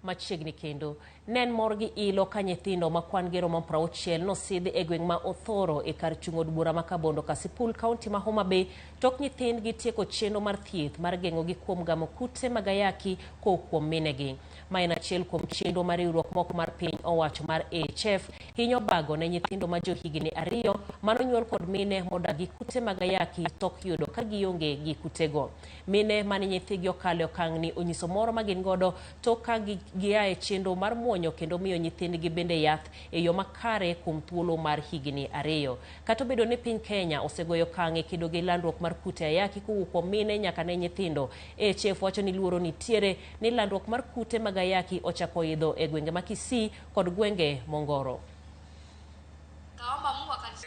Machiegni kendo. Ne en mor gi ilo ka nyithindo ma kwan gi romo 60 nosidhi e gweng' ma Othoro e kar chung' od bura ma Kabondo Kasipul, kaunti ma Homa Bay tok nyithindgi tieko chenro mar thieth mar geng'ogi kuom gamo kute mag ayaki kowuok kuom minegi. Ma en achiel kuom chenro ma riwruok moko mar piny owacho mar AHF hinyo bago ne nyithindo ma johigni 2 manonyuol kod mine modak gi kute mag ayaki tok yudo ka gionge gi kutego. Mine mane nyithigi okalo e okang'ni onyiso mor ma gin godo tok ka gia e chenro mar muonyo kendo miyo nyithindgi bende yath e yo makare kuom thuolo mar higni 2. Kata obedo ni piny Kenya osegoyo okang' e kedo gi landruok mar kute ayaki kowuok kuom mine nyaka ne nyithindo, AHF wacho ni luoro nitiere ni landruok mar kute mag ayaki ochako idho e gwenge ma Kisii kod gwenge Mongoro.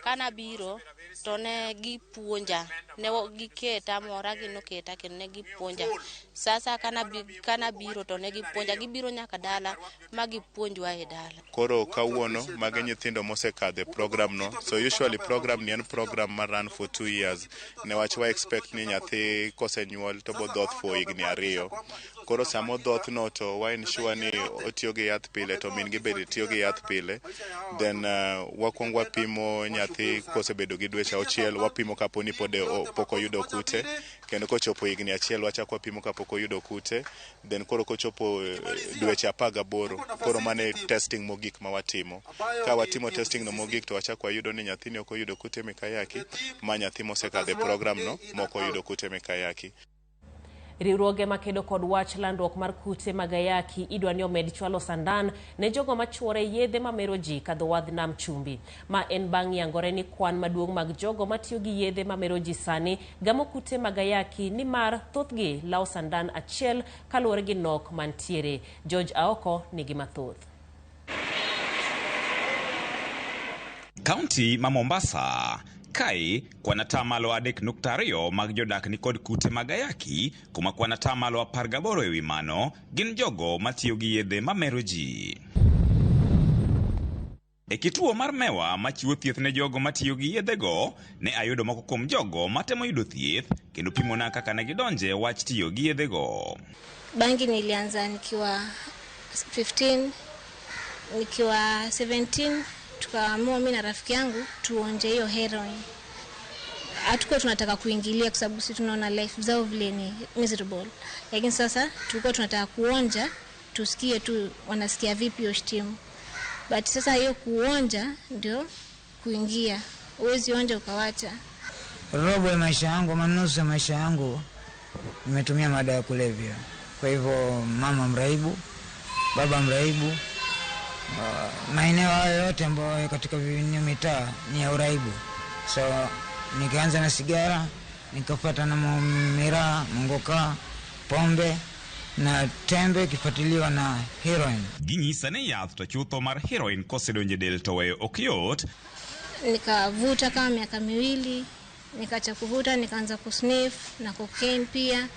Kana biro to ne gipuonja, ne giketa mora ginoketa kendo ne gipuonja. Sasa kana biro to ne gipuonja, gibiro nyaka dala ma gipuonjwa e dala. Koro kawuono magi nyithindo mosekadho e program no. So usually program ni en program ma run for 2 years. Newach wa expect ni nyathi kosenyuol to bodhoth for higni 2. Koro sama odhoth no to wa ensure ni otiyo gi yath pile to min gi bende tiyo gi yath pile. Then wakwongo wapimo nyathi kosebedo gi dweche 6, wapimo kapo ni pod pok oyudo kute, kendo kochopo higni 1 wachako wapimo kapok oyudo kute. Then koro kochopo dweche 18, koro mane testing mogik ma watimo. Ka watimo testing no mogik to wachako wayudo ni nyathini ok oyudo kute mek ayaki, ma nyathi mosekadho e program no mok oyudo kute mek ayaki. Riwruoge makedo kod wach landruok mar kute mag ayaki idwa ni omed chwalo sandan ne jogo machuore yedhe mamero ji kadho wadh nam chumbi. Ma en bang' yangore ni kwan maduong' mag jogo matiyo gi yedhe mamero ji sani gamo kute mag ayaki nimar thothgi lawo sandan achiel kaluwore gi nok mantiere. George Aoko nigi mathoth. Kaunti ma Mombasa kae kwan atamalo 3.2 mag jodak ni kod kute mag ayaki, kuma kwan atamalo 18 ewi mano gin jogo matiyo gi yedhe mamero ji. E kituo mar Mewa machiwo thieth ne jogo matiyo gi yedhego, ne ayudo moko kuom jogo matemo yudo thieth kendo pimona kaka ne gidonje wach tiyo gi yedhego. Bangi nilianza nikiwa 15, nikiwa 17 tukaamua mimi na rafiki yangu tuonje hiyo heroin. Hatukuwa tunataka kuingilia kwa sababu sisi tunaona life zao vile ni miserable. Lakini sasa tulikuwa tunataka kuonja tusikie tu wanasikia vipi hiyo stimu. But sasa hiyo kuonja ndio kuingia. Huwezi onja ukawacha. Robo ya maisha yangu ama nusu ya maisha yangu nimetumia madawa ya kulevya. Kwa hivyo mama mraibu, baba mraibu, maeneo hayo yote ambayo katika mitaa ni ya uraibu. So nikaanza na sigara, nikafuata na miraa, mongoka, pombe na tembe kifuatiliwa na heroin. Ginyisa ni yath to chutho mar heroin kosedonjo e del to weyo ok yot. Nikavuta kama miaka 2, nikaacha kuvuta, nikaanza kusniff na cocaine pia.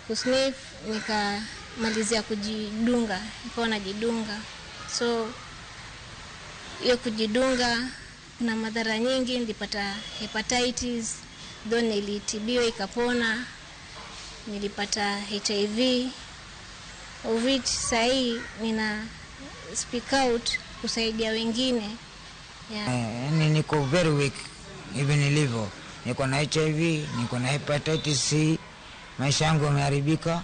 Kusniff nikamalizia kujidunga, nikawa najidunga. So hiyo kujidunga kuna madhara nyingi, nilipata hepatitis, though nilitibiwa ikapona. Nilipata HIV, of which sahi nina speak out kusaidia wengine. Yeah. Niko very weak hivi nilivyo. Niko na HIV, niko na hepatitis C. Maisha yangu yameharibika.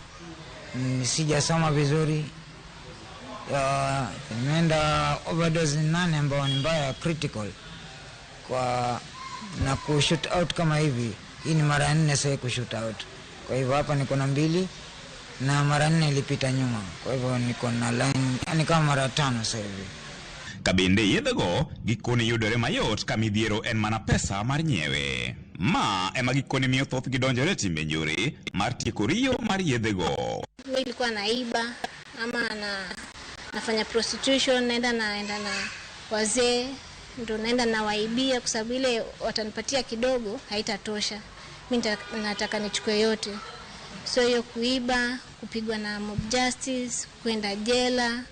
Sijasoma vizuri. Nimeenda overdose 8 ambao ni mbaya, critical. Kwa na ku shoot out kama hivi. Hii ni mara 4 sasa ku shoot out. Kwa hivyo hapa niko na 2 na mara 4 ilipita nyuma. Kwa hivyo niko na line, yani kama mara 5 sasa hivi. Kabende yedhego gikone yudore mayot ka midhiero en mana pesa mar nyiewe. Ma ema gikone miyo thoth gidonjore timbe njore mar tieko riyo mar yedhego. Mimi nilikuwa naiba ama nafanya prostitution, naenda na wazee, ndo naenda nawaibia kwa sababu ile watanipatia kidogo haitatosha. Mimi nataka nichukue yote. So hiyo kuiba, kupigwa na mob justice, kwenda jela,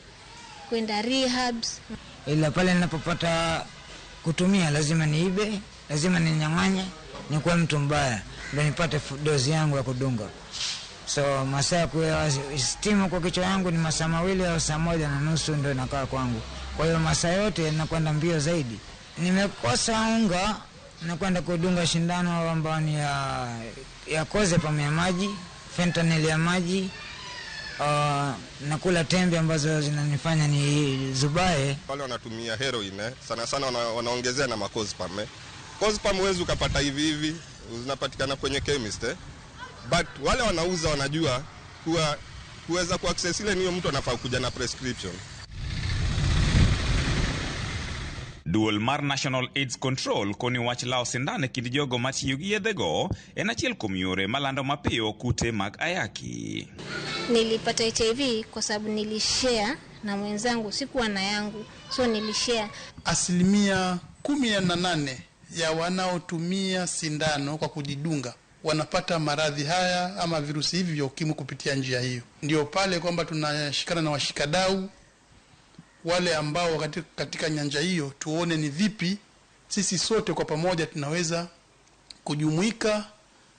kwenda rehabs. Ila pale ninapopata kutumia lazima niibe, lazima ninyang'anye, nikuwe mtu mbaya ndio nipate dozi yangu ya kudunga. So masaa ya kuwa stimu kwa kichwa yangu ni masaa 2 au saa 1.5 ndio inakaa kwangu. Kwa hiyo masaa yote nakwenda mbio zaidi. Nimekosa unga nakwenda kudunga shindano ambayo ni ya Clozepam ya maji, fentanyl ya maji, nakula tembe ambazo zinanifanya ni zubae. Wale wanatumia heroin sana sana wanaongezea na Clozepam. Clozepam huwezi ukapata hivi hivi, zinapatikana kwenye chemist. But wale wanauza wanajua kuwa kuweza kuaccess ile niyo mtu anafaa kuja na prescription. Duol mar National AIDS Control koni wach lao sindan e kind jogo matiyo gi yedhego en achiel kuom yore malando mapiyo kute mag ayaki. Nilipata HIV kwa sababu nilishare na mwenzangu, sikuwa na yangu, so nilishare. 18% ya wanaotumia sindano kwa kujidunga wanapata maradhi haya ama virusi hivi vya ukimwi kupitia njia hiyo. Ndio pale kwamba tunashikana na washikadau wale ambao katika nyanja hiyo, tuone ni vipi sisi sote kwa pamoja tunaweza kujumuika,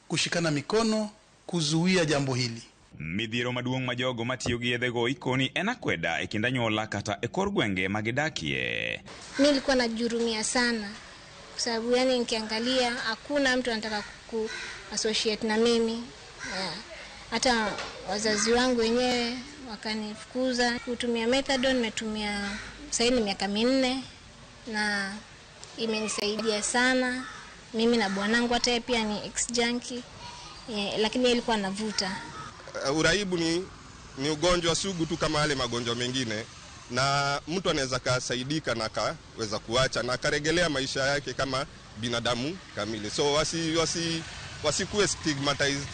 kushikana mikono, kuzuia jambo hili. Midhiero maduong' ma jogo matiyo gi yedhego ikoni en akweda e kind anyuola kata e kor gwenge magidakie. Mimi nilikuwa najihurumia sana kwa sababu yani nikiangalia hakuna mtu anataka ku associate na mimi. Hata wazazi wangu wenyewe wakanifukuza. Kutumia methadone nimetumia sasa ni miaka 4 na imenisaidia sana. Mimi na bwanangu hata yeye pia ni ex junkie, lakini alikuwa anavuta. Uraibu ni ugonjwa sugu tu kama yale magonjwa mengine, na mtu anaweza kasaidika na akaweza kuacha na akaregelea maisha yake kama binadamu kamili. So wasikuwe stigmatized.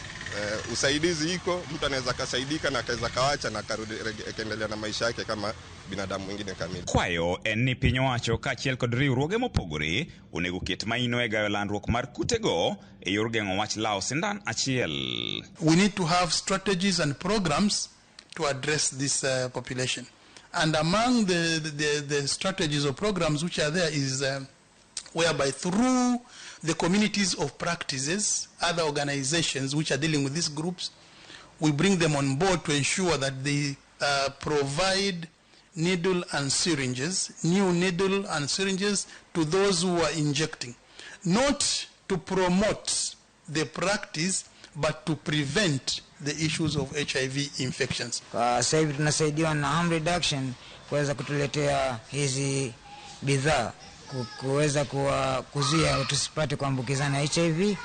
Usaidizi iko, mtu anaweza kasaidika na akaweza kawacha na akaendelea na maisha yake kama binadamu mwingine kamili. Kwayo en ni piny owacho kaachiel kod riwruoge mopogore onego ket maino e gayo landruok mar kutego e yor geng'o wach lao sindan achiel. We need to have strategies and programs to address this population. And among the strategies or programs which are there is whereby through the communities of practices, other organizations which are dealing with these groups, we bring them on board to ensure that they provide needle and syringes, new needle and syringes to those who are injecting. Not to promote the practice, but to prevent the issues of HIV infections. Sasa hivi tunasaidiwa na harm reduction kuweza kutuletea hizi bidhaa kuweza kuzuia tusipate kuambukizana HIV.